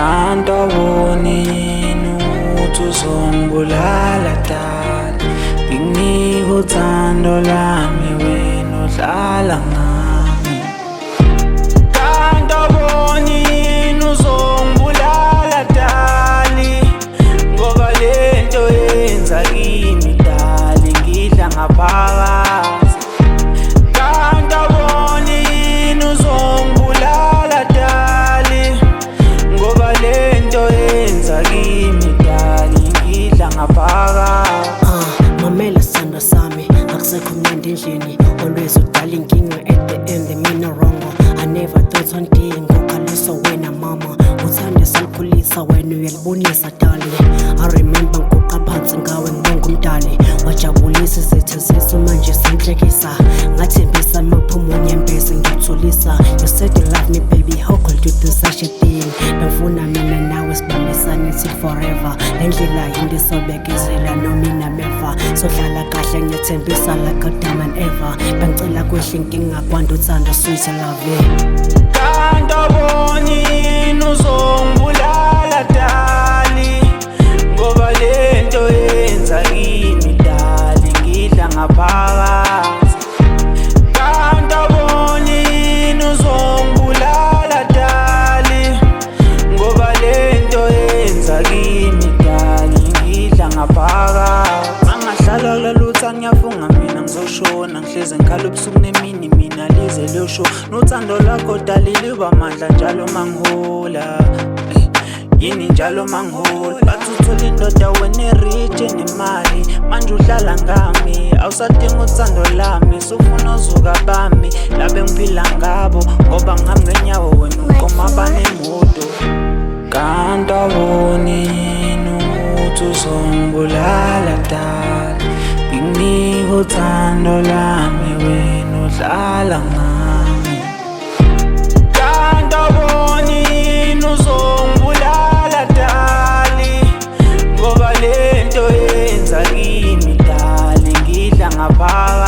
Kanti awuboni yini ukuthi uzongibulala, dali? Ngikunika uthando lwami, wena udlala ngami. Kanti awuboni yini uzongibulala, dali? Ngoba lento yenza kimi, dali, ngidla ngaphakathi. Kanti awuboni yini uzongibulala, dali? Ngoba lento yenza kimi, dali, ngidla ngaphakathi. Ah, mamela sithando sami, akusekho mnandi endlini. Always udala inkinga, at the end mina wrong. I never thought one day ngokhaliswa wena mama. Uthande salikhulisa, wena uyalibonisa, dali. I remember ngiguqa phansi ngawe ngibonga umdali. Wajabulisa izitha zethu, manje senhlekisa. Ngathembisa maphuma unyembezi ngiyothulisa. You said you love me, baby, how could you do such a thing? Bengifuna mina nawe sibambisane till forever. Le ndlela yinde, sobekezela noma inameva. Sohlala kahle, ngiyathembisa, like Adam and Eva. Bengicela kwehle inkinga, kwanda uthando, sweet love, yeah. Kanti awuboni yini uzongibulala, dali? Ngoba lento yenza kimi, dali, ngidla ngaphakathi. Kanti awuboni yini uzongibulala, dali? Ngoba lento yenza kimi, dali, ngidla ngaphakathi. Mangahlala kulolu thando, ngiyafunga mina ngizoshona. Ngihlezi ngikhala ubusuku nemini mina lize liyosho. Nothando lwakho, dali, liba mandla njalo mangihola. Yini njalo mangihola? Bathi uthola indoda wena e-rich, enemali, manje udlala ngami. Awusadinga uthando lami, sufuna ozuka bami labe ngiphila ngabo, ngoba ngihamba ngenyawo, wena uqoma abanemoto. Kanti awuboni yini ukuthi uzongibulala, dali? Ngikunika uthando lwami, wena udlala ngami. Kanti awuboni yini uzongibulala, dali? Ngoba lento yenza kimi, dali, ngidla ngaphakathi.